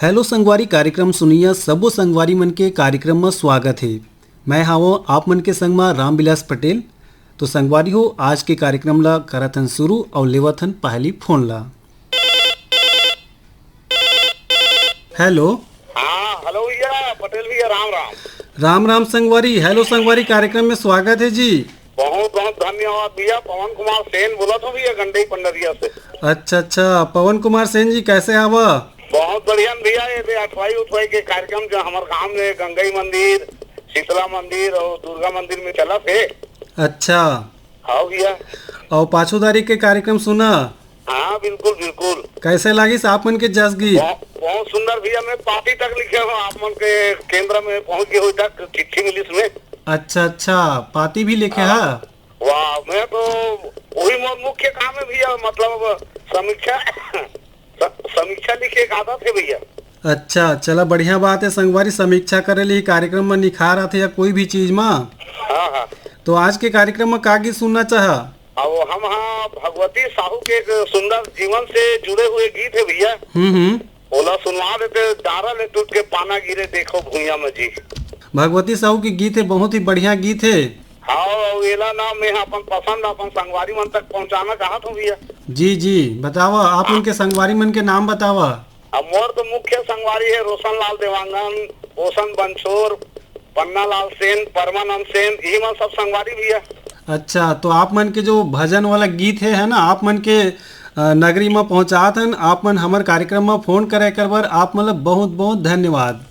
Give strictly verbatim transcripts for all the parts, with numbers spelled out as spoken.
Hello संगवारी, कार्यक्रम सुनइया सबो संगवारी मन के कार्यक्रम म स्वागत हे। मैं हावों आप मन के संग म रामविलास पटेल। तो संगवारी हो, आज के कार्यक्रम ला करत हन शुरू अउ लेवत हन पहली फोन ला। हेलो। हाँ, हेलो भैया, पटेल भैया, राम राम। राम राम संगवारी। हेलो संगवारी, कार्यक्रम में स्वागत है जी। बहुत बहुत धन्यवाद भैया। पवन कुमार सेन बोलत हों भैया, गंडई पंडरिया से। अच्छा अच्छा, पवन कुमार सेन जी, कैसे हवा? बहुत बढ़िया भैया। ये दे अठवाई उठवाई के कार्यक्रम जो हमर गांव में गंगई मंदिर, शीतला मंदिर अउ दुर्गा मंदिर में चलत हे। अच्छा। हाँ भैया। अउ पाछूदारी के कार्यक्रम सुना? हाँ, बिल्कुल बिल्कुल। कैसे लागिस आप मन के जस गीत? बहुत, बहुत सुंदर भैया। मैं पाती तक लिखे हों, आप मन के केंद्र में पहुंच गे हों तक चिट्ठी मिलिस में। अच्छा अच्छा, पाती भी लिखे हाँ। हा? वाह, मैं तो वही मोर मुख्य काम है भैया, मतलब समीक्षा, स-, समीक्षा लिखे एक आदत है भैया। अच्छा, चला बढ़िया बात है संगवारी, समीक्षा करे ले ही कार्यक्रम में निखार आथे या कोई भी चीज में। हाँ हाँ। तो आज के कार्यक्रम में का गीत सुनना चाहा? अब हम हाँ भगवती साहू के एक सुंदर जीवन से जुड़े हुए गीत है भैया। हम्म हम्म। ओला सुनवा देते। डारा ले टूट के पाना गिरे, देखो भुइयां में जी। भगवती साहू के गीत है, बहुत ही बढ़िया गीत है। हाँ, अउ एला ना मैं अपन पसंद अपन संगवारी मन तक पहुंचाना चाहत हों भैया। जी जी, बतावा, आप मन के संगवारी मन के नाम बतावा। अब मोर तो मुख्य संगवारी है रोशन लाल देवांगन, ओसन बंछोर, पन्ना लाल सेन, परमानंद सेन, यही मन सब संगवारी भैया। अच्छा, तो आप मन के जो भजन वाला गीत है, है ना, आप मन के, अ, नगरी में पहुंचात हन, आप मन हमर कार्यक्रम में फोन करे कर बर आप मन ला बहुत बहुत धन्यवाद।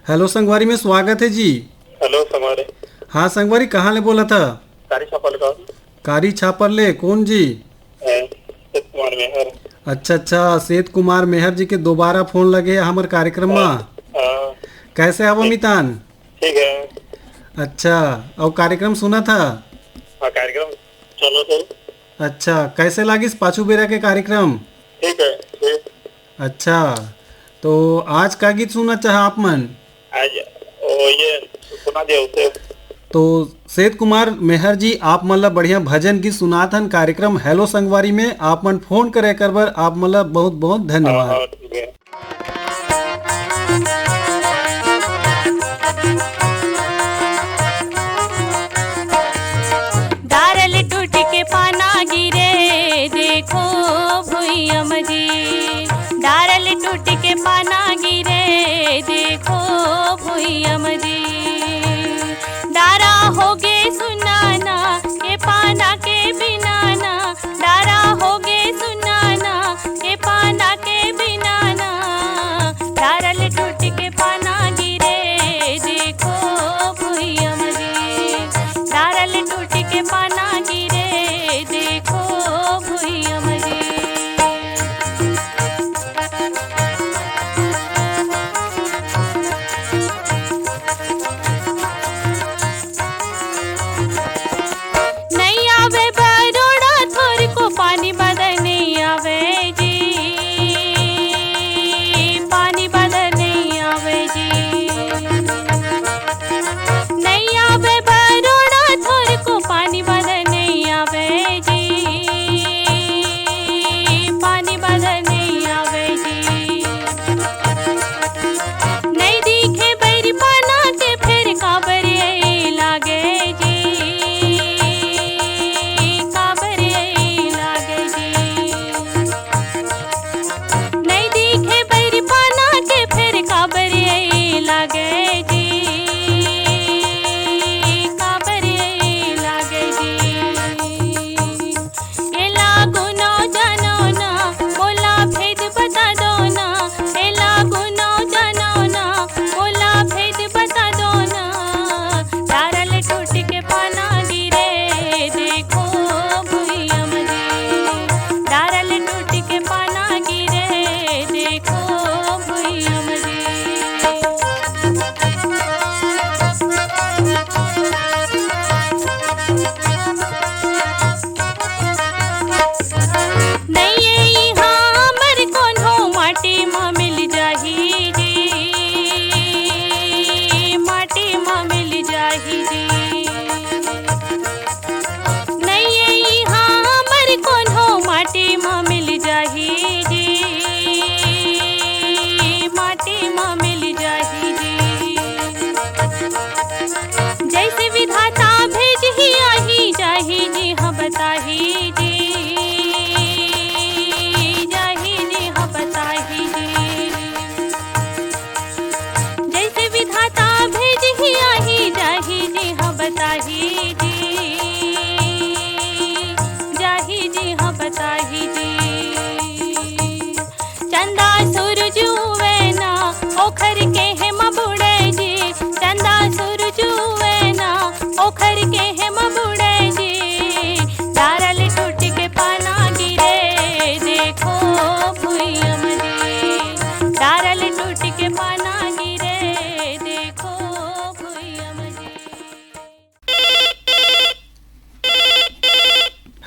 हेलो संगवारी में स्वागत है जी। हेलो संगवारी। हाँ संगवारी, कहाँ ले बोलत हा? कारी छापल का। कारी छापर ले, कौन जी? ए, सेठ कुमार मेहर। अच्छा अच्छा, सेठ कुमार मेहर जी के दोबारा फोन लगे हे हमर कार्यक्रम में। हाँ। कैसे हवा मितान? ठीक है। अच्छा, अउ कार्यक्रम सुनत हा? हाँ, कार्यक्रम चलो तो। अच्छा, कैसे लागिस पाछू बेरा के कार्यक्रम? ठीक है, ठीक। अच्छा, तो आज का गीत सुनना चाहा आप मन? आज वो ये सुना दिया उसे। तो सेठ कुमार मेहर जी, आप मन ला बढ़िया भजन गीत सुनात हन कार्यक्रम हेलो संगवारी में। आप मन फोन करे कर बर आप मन ला बहुत बहुत धन्यवाद। हाँ, ठीक है। डारल टूट के पाना गिरे, देखो भुइया मजी। डारल टूट के पाना गिरे, देखो भुइया मजी। डारा होगे सुनाना, ए पाना के बिनाना। डारा होगे सुनाना, ए पाना के बिनाना।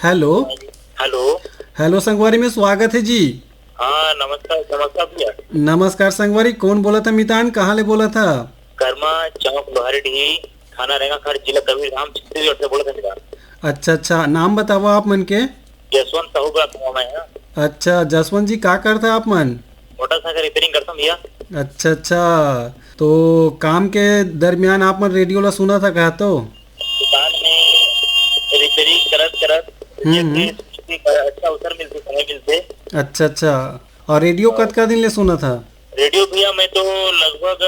हेलो। हेलो। हेलो संगवारी में स्वागत है जी। हाँ, नमस्कार, नमस्कार भैया। नमस्कार संगवारी, कौन बोलत ह मितान, कहाँ ले बोलत ह? कर्मा चौक, लोहारी डीही, थाना रेंगाखट, जिला कबीरधाम, छत्तीसगढ़ से बोलत हन भैया। अच्छा, अच्छा, नाम बतावा आप मन के। जसवंत साहू बोलत हूँ मैं, हाँ। अच्छा जसवंत जी, का करत ह आप मन? मोटरसाइकिल रिपेयरिंग करता हूँ भैया। अच्छा, अच्छा, तो काम के दरमियान आप मन रेडियो ला सुनत ह का तो? दुकान में रिपेयरिंग करत करत हम्म, जैसे हम्म। किसी का अच्छा अवसर मिलते, समय मिलते। अच्छा, अच्छा। और रेडियो हाँ। कतका दिन ले सुनत ह? रेडियो भैया, मैं तो लगभग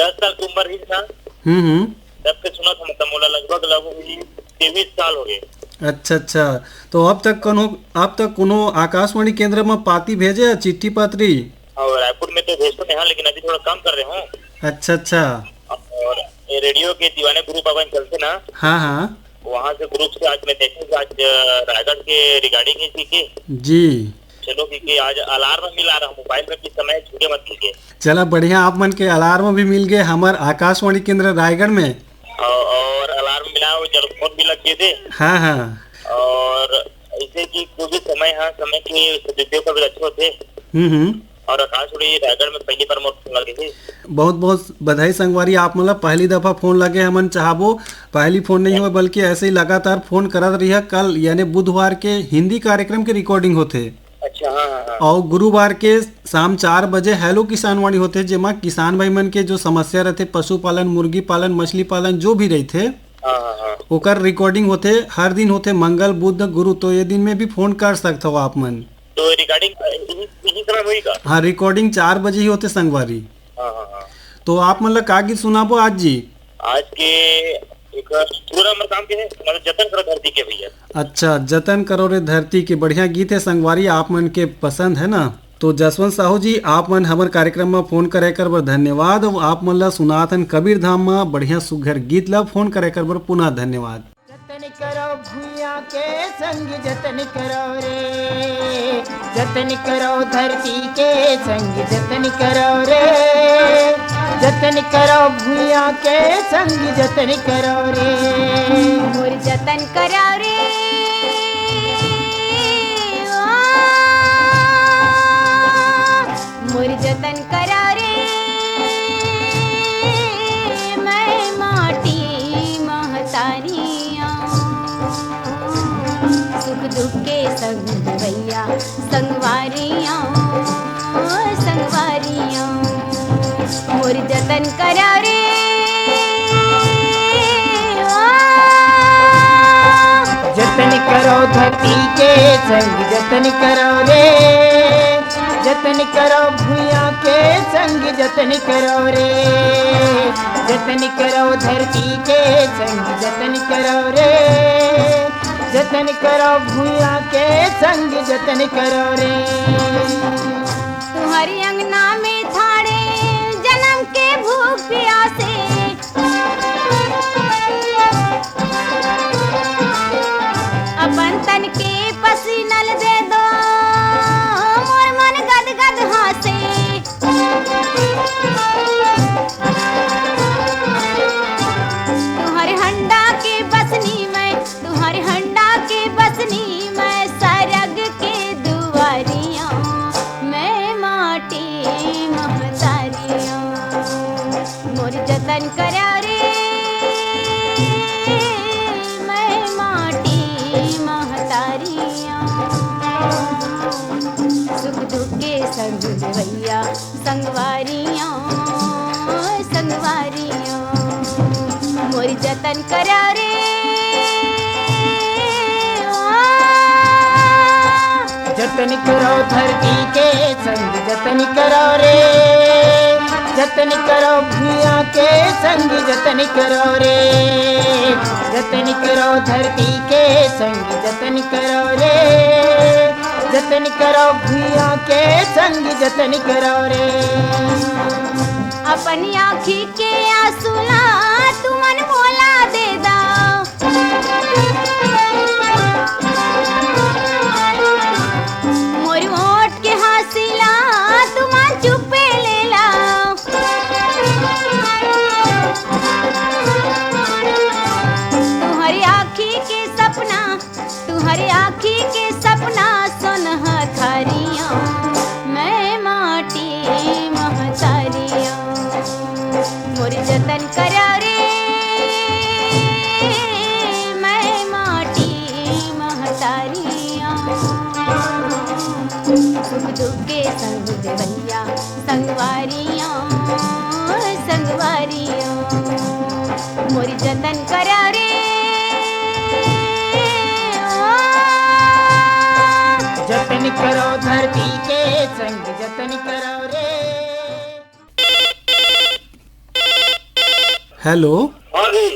दस साल की उम्र ही था, हम्म, हम्म। तब से सुनत हूँ, मतलब मोला लगभग लगभग तेईस साल हो गए। अच्छा, अच्छा। तो अब तक कोनो, अब तक कोनो आकाशवाणी केंद्र में पाती भेजे या चिट्ठी पत्री? और रायपुर में तो भेजते नहीं, हाँ, लेकिन अभी थोड़ा कम कर रहे हूँ। अच्छा, अच्छा। और ये रेडियो के दीवाने ग्रुप अपन चलते ना, हाँ, हाँ। वहाँ से ग्रुप से आज मैं देखूँ कि आज, अ, रायगढ़ के रिगार्डिंग ही थी कि जी। चलो, क्योंकि आज अलार्म मिला रहा मोबाइल में कि समय छूटे मत कीजिए। चला बढ़िया, आप मन के अलार्म भी मिल गए हमर आकाशवाणी केंद्र रायगढ़ में। और, और अलार्म मिला, वो जरूर फोन भी लग गए थे। हाँ, हाँ। और ऐसे कि कोई भी समय, हाँ, समय के सदुपयोग का भी अच्छा होते। हम्म, हम्म। और आकाशवाणी रायगढ़ में पहली बार मोर फोन लगे थे। बहुत बहुत बधाई संगवारी, आप मन ला पहली दफा फोन लगे। हमन चाहबो पहली फोन नहीं होय, बल्कि ऐसे ही लगातार फोन करत रहिया। कल यानी बुधवार के हिंदी कार्यक्रम के रिकॉर्डिंग होथे। अच्छा, हाँ, हाँ, हाँ। और गुरुवार के शाम चार बजे हेलो किसानवाणी होथे, जेमा किसान भाई मन के जो समस्या रहथे, पशुपालन, मुर्गी पालन, मछली पालन, जो भी रहिथे, हाँ, हाँ, हाँ। ओकर रिकॉर्डिंग होथे। हर दिन होथे मंगल, बुध, गुरु, तो ये दिन में भी फोन कर सकथव आप मन। तो रिकॉर्डिंग इही, इही समय होही का? हाँ, रिकॉर्डिंग चार बजे ही होथे संगवारी। हाँ, हाँ, हाँ। तो आप मन ला का गीत सुनाबो आज जी? आज के एक पूरा हमर काम के है, मतलब जतन करो धरती के भैया। अच्छा, जतन करो रे धरती के बढ़िया गीत है संगवारी, आप मन के पसंद है ना? तो जसवंत साहू जी, आप मन हमर कार्यक्रम में फोन करे कर बर धन्यवाद। अउ आप मन ला सुनात हन कबीर धाम में बढ़िया सुघर गीत ला, फोन करे कर बर पुनः धन्यवाद। जतन करो भुइयां के संग, जतन करो रे, जतन करो धरती के संग, जतन करो रे, जतन करो भुइयां के संग, जतन करो रे। मोर जतन करो रे, ओ, मोर जतन करो रे, मैं माटी महतारी आंव। सुख दुख के संग भैया संगवारी आंव, संगवारी आंव। मोर जतन करो रे, ओ। जतन करो धरती के संग, जतन करो रे। जतन करो भुइयां के संग, जतन करो रे। जतन करो धरती के संग, जतन करो रे। जतन करो भुइयां के संग, जतन करो रे। तुम्हारी अंगना में ठाड़े जन्म के भूख प्यासे, अपन तन के पसीना ल दे दो, मोर मन गद गद हाँसे। तुहर हंडा के बसनी मैं, तुहर हंडा के बसनी मैं, सरग के दुआरियां मैं माटी महतारियां। मोर जतन करा रे, मैं माटी महतारियां। सुख दुख के संग भैया संगवारियां, संगवारियां। मोर जतन करा रे, ओ। जतन करो धरती के संग, जतन करो रे। जतन करो भुइयां के संग, जतन करो रे। जतन करो धरती के संग, जतन करो रे। जतन करो भुइयां के संग, जतन करो रे। अपन आँखी के आंसू ला तुमन मोला दे दा। मोर ओठ के हाँसी ला तुमन चुपे ले ला। तुहर आँखी के सपना, तुहर जतन करा रे, ओ। जतन करो धरती के संग, जतन करो रे। हेलो। हाँ जी।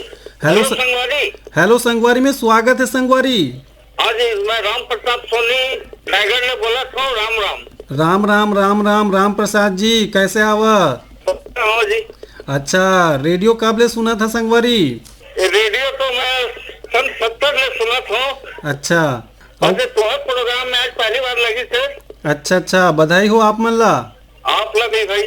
हेलो हेलो स-, संगवारी। हेलो संगवारी में स्वागत है संगवारी। हाँ जी, मैं राम प्रताप सोनी रायगढ़ ले बोलत हूँ। राम राम। राम राम, राम राम, राम प्रसाद जी, कैसे हव? हाँ जी। अच्छा, रेडियो कब ले सुनत ह संगवारी? ये रेडियो तो मैं सन सत्तर ले सुनत हूँ। अच्छा। और अउ- ये तोहर प्रोग्राम में आज पहली बार लगी से। अच्छा अच्छा, बधाई हो आप मन ला। आप ला भी भाई।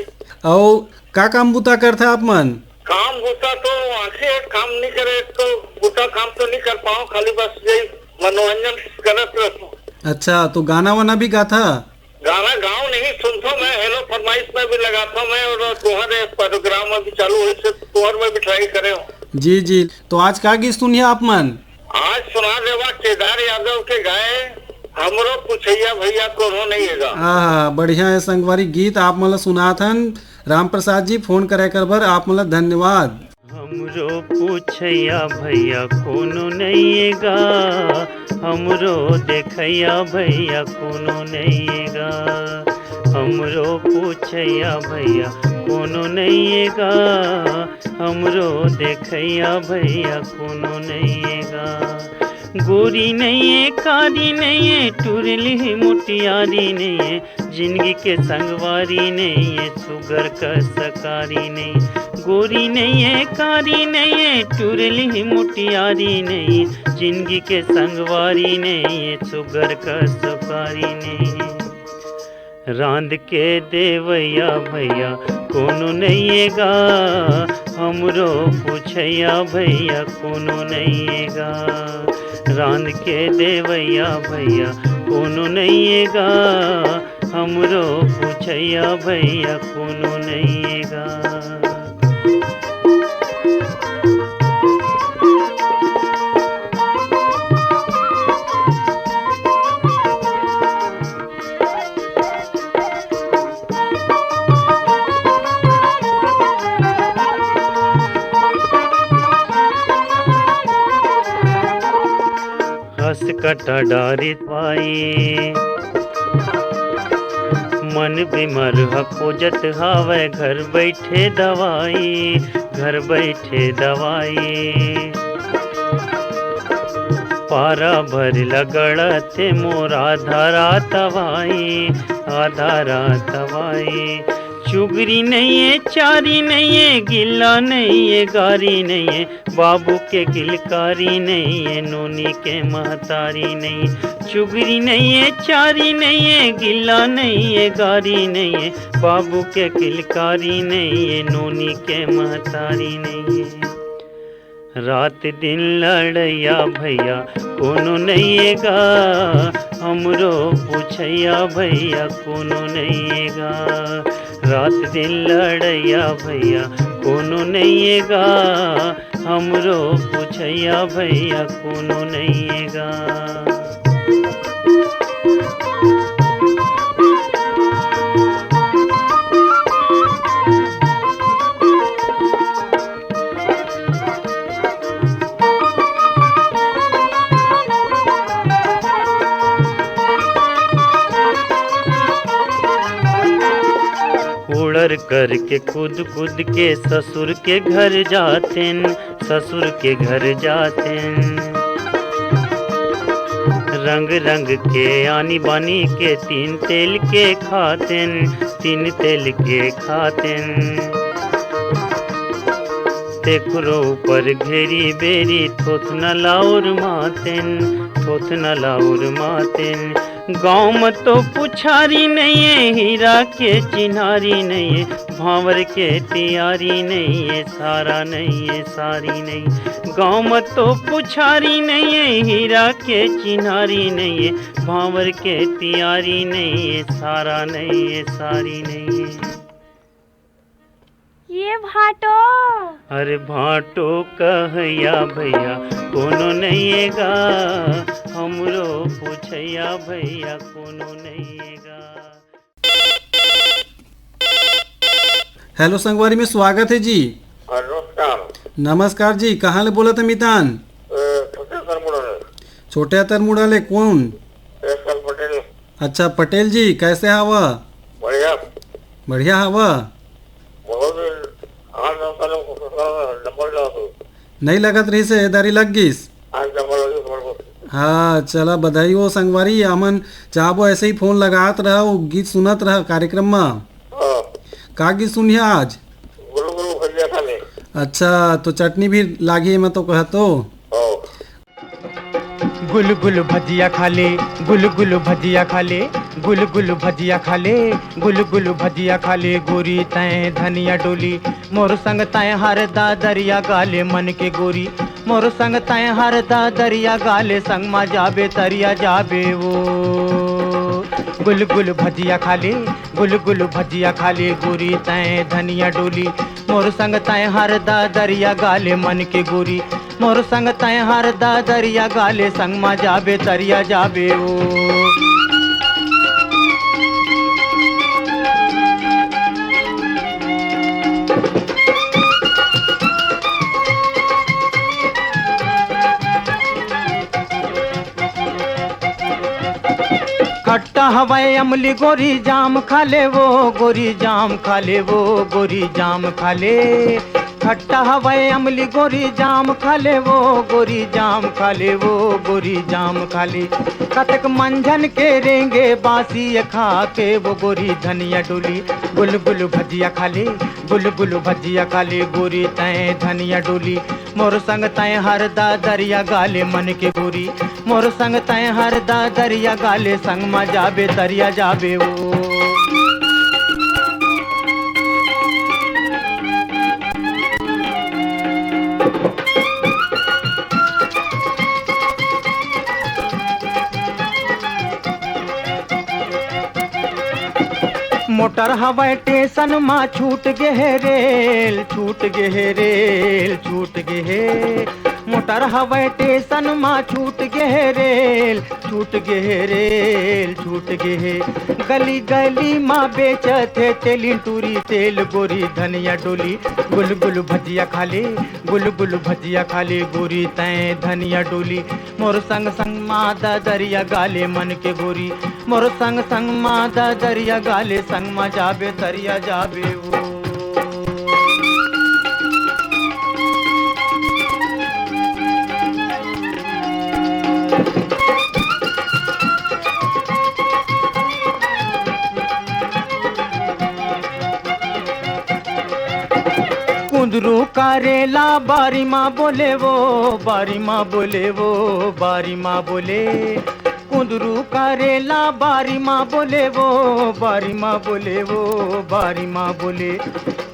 अउ का काम बुता करथा आप मन? काम बुता तो आखिर काम नहीं करे तो बुता काम तो नहीं कर पाओ, खाली बस यही मनोरंजन करत रहता हूँ। अच्छा, तो गाना वाना भी गाथा? गाना गाँव नहीं सुनता मैं, हेलो फरमाइश में भी लगाता मैं और तुम्हारे प्रोग्राम में भी चालू हुई से तुम्हारे में भी ट्राई करे हूँ। जी जी, तो आज का गीत सुनिए आप मन? आज सुना देवा केदार यादव के गाए हमरो पुछैया भैया कोनो नहीं हेगा। आहा, बढ़िया है संगवारी गीत आप मन ला सुनात हन। राम प्रसाद जी, फोन करे कर बर आप मन ला धन्यवाद। हमरो पूछैया भैया कोनो नइएगा, हमरो देखैया भैया कोनो नइएगा। हमरो पूछैया भैया कोनो नइएगा, हमरो देखैया भैया कोनो नइएगा। गोरी नइए, कारी नइए, टुरली मुटियारी नइए, जिंदगी के संगवारी नइए, सुगर का सकारी नइए। गोरी नइए, कारी नइए, टुरली मुटियारी नइए, जिंदगी के संगवारी नइए, सुगर का सकारी नइए। रांध के देवैया भैया कोनो नइएगा, हमरो पूछैया भैया कोनो नइएगा। रांध के देवैया भैया कोनो नइएगा, हमरो पूछैया भैया कोनो नइएगा। हस कटा डारित पाई। मन बिमर ह खोजत हावय घर बइठे दवाई, घर बइठे दवाई। पारा भर लगड़त हे मोर आधा रात अवाई, आधा रात अवाई। चुगरी नइये, चारी नइये, गिल्ला नइये, गारी नइये, बाबू के किलकारी नइये, नोनी के महतारी नइये। चुगरी नइये, चारी नइये, गिल्ला नइये, गारी नइये, बाबू के किलकारी नइये, नोनी के महतारी नइये। रात दिन लड़ैया भैया कोनो नइये गा, हमरो पूछैया भैया कोनो नइये गा। रात दिन लड़ैया भैया कोनो नइये गा, हमरो पूछैया भैया कोनो नइये गा। उड़र करके कूद कूद के ससुर के घर जातेन, ससुर के घर जातेन। रंग रंग के आनी बानी के तीन तेल के खातेन, तीन तेल के खातेन। तेखरो ऊपर घेरी बेरी थोथना लाउर मातेन, थोथना लाउर मातेन। गाँव म तो पुछारी नइये, हीरा के चिन्हारी नइये, भांवर के तियारी नइये, सारा नइये, सारी नइये। गाँव म तो पुछारी नइये, हीरा के चिन्हारी नइये, भांवर के तियारी नइये, सारा नइये, सारी नइये। ये भांटो। अरे भांटो कहैया भैया कोनो नइये गा, हमरो पूछैया भैया कोनो नइये गा। हेलो संगवारी में स्वागत है जी। हाँ, नमस्कार। नमस्कार जी, कहाँ ले बोलत हे मितान? ए, छोटे अतरमुड़ा ले। छोटे अतरमुड़ा ले कौन? एस एल पटेल। अच्छा पटेल जी, कैसे हवा? बढ़िया। बढ़िया हवा। बहुत दिन, आठ नौ साल में डबल लगा तो। नहीं लगत रहिस हे, ए दारी लग गिस। आज डबल लगे, बड़ मुश्किल। हाँ, चला बधाई हो संगवारी, हमन चाहबो ऐसे ही फोन लगात रहा, वो गीत सुनत रहा कार्यक्रम में। हाँ। का गीत सुनिया आज? गुरु गुरु भैया खाले। अच्छा, तो चटनी भी लागी, मैं तो कहा तो। हाँ। गुल गुल भजिया खा ले, गुल गुल भजिया खा ले, गुल गुल भजिया खा ले, गुल गुल भजिया खा ले, गोरी तैं धनिया डोली, मोर संग तैं हर दा दरिया गाले मन के गोरी, मोर संग तैं हर दा दरिया गाले, संग मा जाबे तरिया जाबे ओ। गुल गुल भजिया खा ले, गुल गुल भजिया खा ले, गोरी तैं धनिया डोली, मोर संग तैं हर दा दरिया गाले मन के गोरी, मोर संग तैं हर दा दरिया गाले, संग मा जाबे तरिया जाबे ओ। खट्टा हवय अमली गोरी जाम खा ले वो, गोरी जाम खा ले वो, गोरी जाम खा ले। खट्टा हवय अमली गोरी जाम खा ले वो, गोरी जाम खा ले वो, गोरी जाम खा ले। कतक मंझन के रेंगे बासी खा के वो गोरी धनिया डोली। गुल गुल भजिया खा ले, गुल गुल भजिया खा ले गोरी तैं धनिया डोली। मोर संग तैं हर दा दरिया गाले मन के गोरी, मोर संग तैं हर दा दरिया गाले, संग मा जाबे तरिया जाबे ओ। मोटर हवय टेसन मा छूट गे हे रेल, छूट गे हे रेल, छूट गे हे। मोटर हवय टेसन मा छूट गे हे रेल, छूट गे हे रेल, छूट गे हे। गली गली मा बेचत हे तेलिन टूरी तेल, गोरी धनिया डोली। गुल गुल भजिया खा ले, गुल गुल भजिया खा ले, गोरी तैं धनिया डोली। मोर संग संग मा दा दरिया गाले मन के गोरी, मोर संग संग मा दा दरिया गाले, संग मा जाबे तरिया जाबे ओ। कुंदरू करेला बारी मा बोले वो, बारी मा बोले वो, बारी मा बोले। कुंदरू करेला बारी मा बोले वो, बारी मा बोले वो, बारी मा बोले।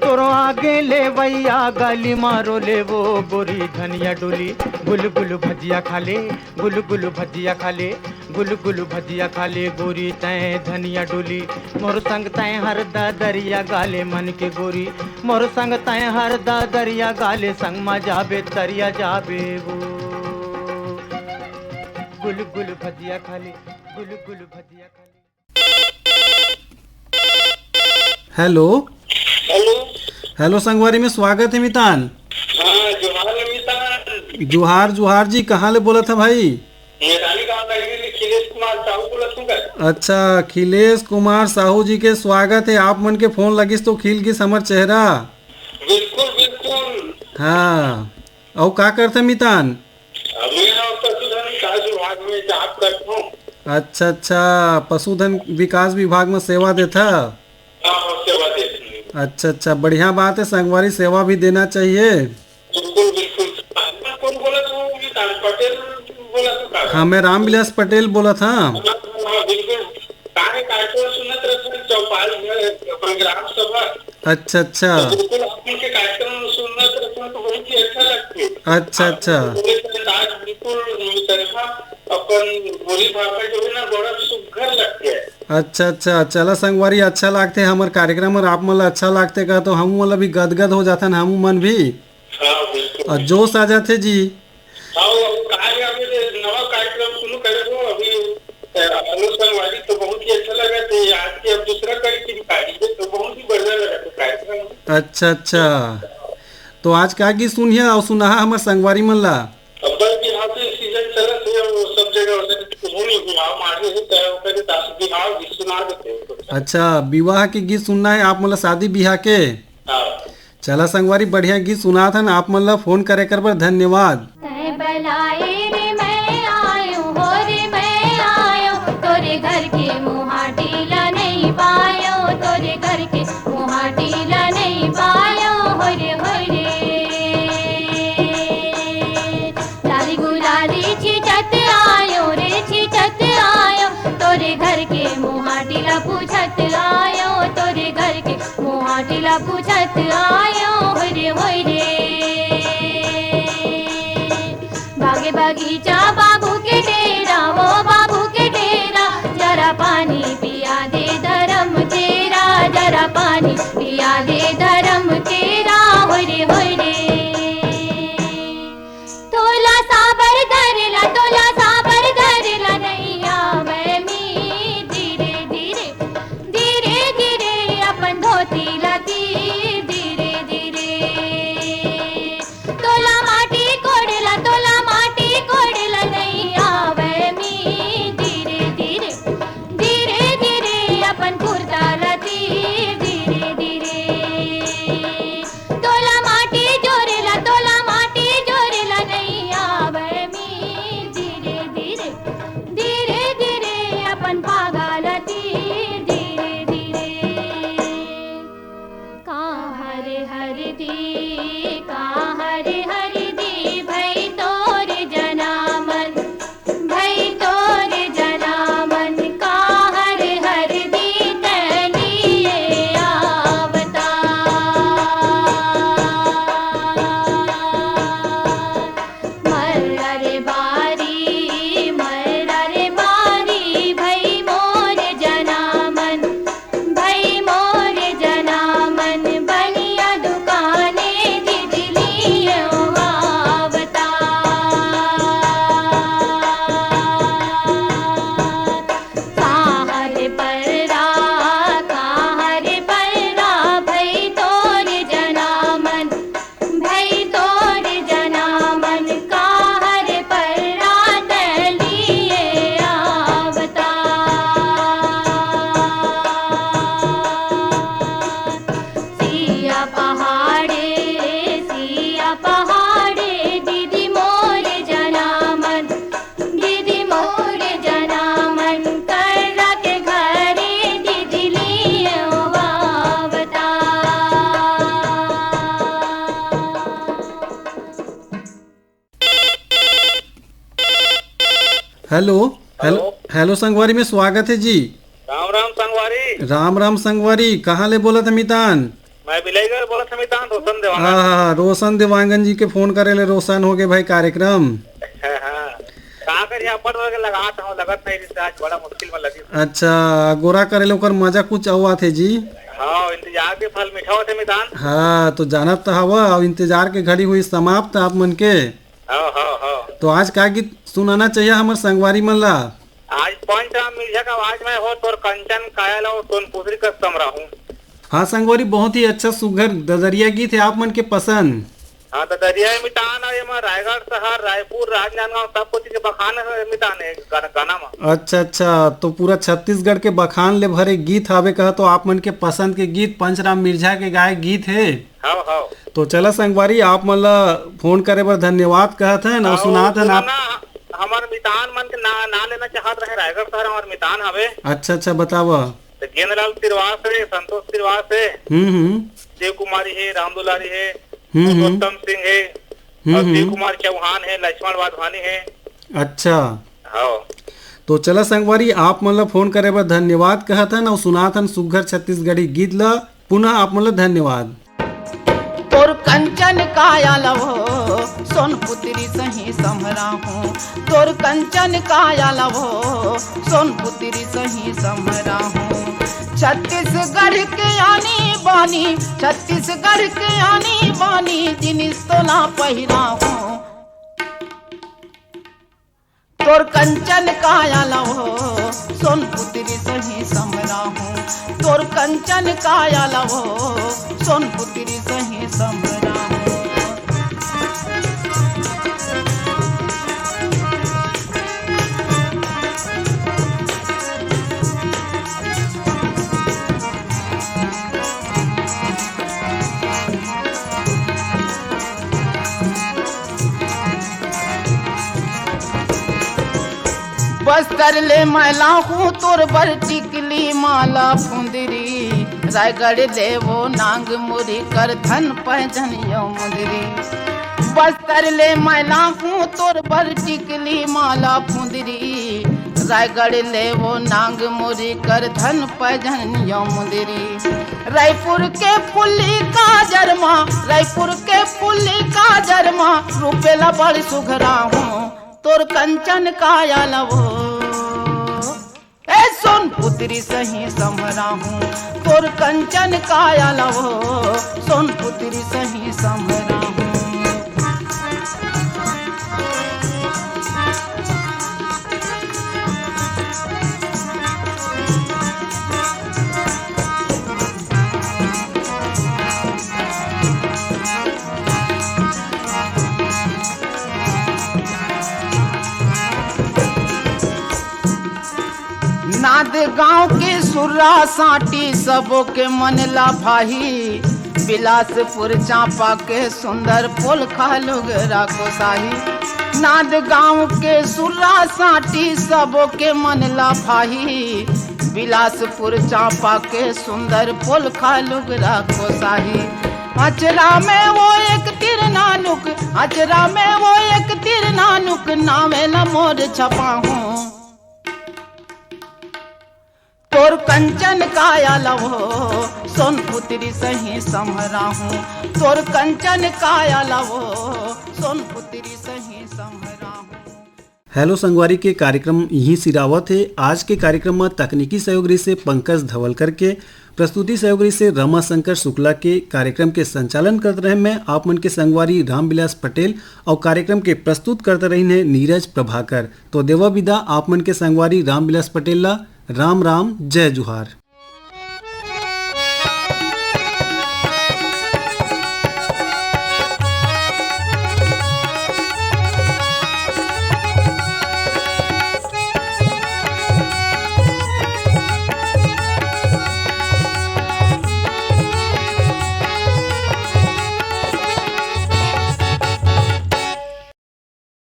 तोरो आगे ले भैया गाली मारो ले वो, गोरी धनिया डोली। गुल गुल भजिया खा ले, गुल गुल भजिया खा ले, गुल गुल भजिया खा ले, गोरी तैं धनिया डोली। मोर संग तैं हर दा दरिया गाले मन के गोरी, मोर संग तैं हर दा दरिया गाले, संग मा जाबे तरिया जाबे वो। गुल गुल भजिया खा ले, गुल गुल भजिया खा ले। हेलो। हेलो। हेलो संगवारी में स्वागत हे मितान। हाँ, जोहार मितान। जोहार, जोहार जी, कहाँ ले बोलत हे भाई? मैदानी गांव लाइब्रेरी, अखिलेश कुमार साहू बोलत हूँ का? अच्छा, अखिलेश कुमार साहू जी के स्वागत हे। आप मन के फोन लगिस तो खिल गिस हमर चेहरा। बिल्कुल, बिल्कुल। हाँ, अउ का करथे मितान? अभी हम पशुधन विकास विभाग में जॉब करता हूँ। अच्छा, अच्छा, पशुधन विकास विभाग में सेवा देथा? हाँ, हाँ, सेवा देता हूँ। अच्छा, अच्छा, बढ़िया बात है संगवारी, सेवा भी देना चाहिए। बिल्कुल, बिल्कुल। आप कौन बोलत हो? मैं राम पटेल बोलत हूँ का? हाँ, मैं रामविलास पटेल बोलत हाँ। हाँ, हाँ, हाँ, बिल्कुल। सारे कार्यक्रम सुनत रहते हैं, चौपाल में, अपन ग्राम सभा। अच्छा, अच्छा। तो बिल्कुल आप उनके कार्यक्रम सुनत रहते हैं तो बहुत ही अच्छा लगते हैं। अच्छा, आप अच्छा। बोले तो आज बिल्कुल मित्रता अपन बोली भाषा जो है ना बड़ा सुघर लगते हैं। अच्छा, अच्छा, चला संगवारी, अच्छा लागथे हमर कार्यक्रम और आप मन ला अच्छा लागथे का तो हमू मन ला भी गदगद हो जाथन हमू मन भी। हाँ, बिल्कुल। और जोश आ जाथे जी। हाँ, वो कहा गया अभी ये नवा कार्यक्रम शुरू करे हो अभी, अ, अपोलो संगवारी तो बहुत ही अच्छा लगा थे। आज के अब दूसरा कड़ी की भी पार्टी है तो बहुत ही बढ़िया लगा था कार्यक्रम। अच्छा, अच्छा। तो आज का गीत सुनिया अउ सुनाहा हमर संगवारी मन ला। अब्बल बिहाव के सीजन चलत हे, वो सब जगह वैसे कुछ नहीं हुआ, मारे हे, चाहे ओकर के तास बिहाव भी सुना देते हैं। अच्छा, विवाह के गीत सुनना है आप मन ला, शादी बिहाव के? हाँ। चला संगवारी, बढ़िया गीत सुनात हन, आप मन ला फोन करे कर बर धन्यवाद। तैं बलाए रे मैं आयो, हो रे मैं आयो, तोरे घर के मुहाटी ला नहीं पायो, तोरे घर के मुहाटी ला नहीं पायो, हो रे, हो रे। लाली गुलाली छींचत आयो रे, छींचत आयो, तोरे घर के मुहाटी ला पूछत आयो, तोरे घर के मुहाटी ला पूछत आयो, होय रे, होय रे। बागे बगीचा बाबू के डेरा, वो बाबू के डेरा, जरा पानी पिया दे धरम तेरा, जरा पानी पिया दे धरम तेरा, होय रे, होय रे। तोला साबर धरेला, तोला साबर धरेला, नैया मैं मी धीरे धीरे, धीरे धीरे अपन धोती ला तीर, धीरे धीरे। तोला माटी कोड़ेला, तोला माटी कोड़ेला, नैया मैं मी धीरे धीरे, धीरे धीरे अपन कुर्ता ला तीर, धीरे धीरे। तोला माटी जोरेला, तोला माटी जोरेला, नैया मैं मी धीरे धीरे, धीरे धीरे अपन पागा ला तीर, धीरे धीरे। कहाँ रे हरदी, कहाँ रे हरदी, भई तोर जनामन, भई तोर जनामन, कहाँ रे हरदी तैं लिए आवता। मर्रा रे बारी, मर्रा रे बारी, भई मोर जनामन, भई मोर जनामन, बनिया दुकाने दिदली आवता। कहाँ रे पर्रा, कहाँ रे पर्रा, भई तोर जनामन, भई तोर जनामन, कहाँ रे पर्रा तैं लिए आवता। सिया पहाड़े, सिया पहाड़े, दिदी मोर जनामन, दिदी मोर जनामन, कर्रा के घरे दिदली आवता। Hello, hello, hello. हेलो संगवारी में स्वागत है जी। राम राम संगवारी। राम राम संगवारी, कहाँ ले बोलत हे मितान? मैं बिलाईगढ़ बोलत हे मितान, रोशन देवांगन। हाँ, हाँ, हाँ, रोशन देवांगन जी के फोन करे ले रोशन हो गे भाई कार्यक्रम। हाँ, हाँ। का करिया, अपन वर्ग लगात हूँ, लगत नहीं रिहिस, आज बड़ा मुश्किल में लगी। अच्छा, गोरा करे ले ओकर मजा कुछ अउ आथे जी। हाँ, इंतजार के फल मीठा होथे मितान। हाँ, तो जानत तो हवा, अब इंतजार के घड़ी होइस समाप्त आप मन के। हाँ, हाँ, हाँ। तो आज का गीत सुनाना चाहिए हमर संगवारी मन ला? आज पंचराम मिर्जा के आवाज में हो, तोर कंचन काया ला, सोनपुतरी कस समरा हूँ। हाँ संगवारी, बहुत ही अच्छा सुघर ददरिया गीत हे आप मन के पसंद। हाँ, ददरिया हे मितान, अउ एमा रायगढ़ शहर, रायपुर, राजनांदगांव सब कोती के बखान हे मितान, ए गाना, गाना मा। अच्छा, अच्छा, तो पूरा छत्तीसगढ़ के बखान ले भरे गीत हावे कहा, तो आप मन के पसंद के गीत पंचराम मिर्जा के गाए गीत हे। हाँ, हाँ। तो चला संगवारी, आप मन ला फोन करे बर धन्यवाद कहत हन अउ अउ सुनात हन आप। सुना, हमर मितान मन के ना, ना लेना चाहत रहे, रायगढ़ शहर हमर मितान हवे। अच्छा, अच्छा, बतावा। तो गेंदलाल तिरवास हे, संतोष तिरवास हे, हम्म, हम्म। शिव कुमारी हे, राम दुलारी हे, हम्म, हम्म। पुरुषोत्तम सिंह हे, हम्म, अउ शिव हम्म। कुमार चौहान हे, लक्ष्मण वाधवानी हे। अच्छा। हाँ। तो चला संगवारी, आप मन ला फोन करे बर धन्यवाद कहत हन अउ सुनात हन सुग्घर छत्तीसगढ़ी गीत ला। पुनः आप मन ला धन्यवाद। तोर कंचन काया लवो, सोनपुतरी सही समरा हूँ। तोर कंचन काया लवो, सोनपुतरी सही समरा हूँ। छत्तीसगढ़ के आनी बानी, छत्तीसगढ़ के आनी बानी, जिनिस तोला पहिरा हूँ। तोर कंचन काया लवो, सोनपुतरी सही समरा हूँ। तोर कंचन काया लवो, सोनपुतरी सही समरा हूँ। बस्तर ले मैं लाहूं तोर बर टिकली माला फुंदरी, रायगढ़ ले वो नांग मुरी कर धन पैजनियो मुंदरी। बस्तर ले मैं लाहूं तोर बर टिकली माला फुंदरी, रायगढ़ ले वो नांग मुरी कर धन पैजनियो मुंदरी। रायपुर के फुल्ली काजर मा, रायपुर के फुल्ली काजर मा, रूपेला बड़ सुघरा हूँ, तोर कंचन काया लवो, ए सोन पुत्री सही समरा हूँ, तोर कंचन काया लवो, सोन पुत्री सही समरा हूँ। नांदगांव के सुर्रा सांटी सबो के मन ला भाही, बिलासपुर चांपा के सुंदर पोलखा लुगरा कोसाही। नांदगांव के सुर्रा सांटी सबो के मन ला भाही, बिलासपुर चांपा के सुंदर पोलखा लुगरा कोसाही। अचरा में वो एक तीर नानुक, अचरा में वो एक तीर नानुक, नामे ल मोर छपाहूँ। तोर कंचन काया लवो, सोन पुत्री सही समरा हूँ। तोर कंचन काया लवो, सोन पुत्री सही समरा हूँ। हेलो संगवारी के कार्यक्रम यहीं सिरावत हे। आज के कार्यक्रम में तकनीकी सहयोग रहिसे पंकज धवलकर के, प्रस्तुति सहयोग रहिसे रमाशंकर शुक्ला के। कार्यक्रम के संचालन करत रहे मैं आप मन के संगवारी रामविलास पटेल और कार्यक्रम के प्रस्तुत करत रहिन हे नीरज प्रभाकर। तो देवा विदा आप मन के संगवारी रामविलास पटेल ला। राम राम, जय जोहार।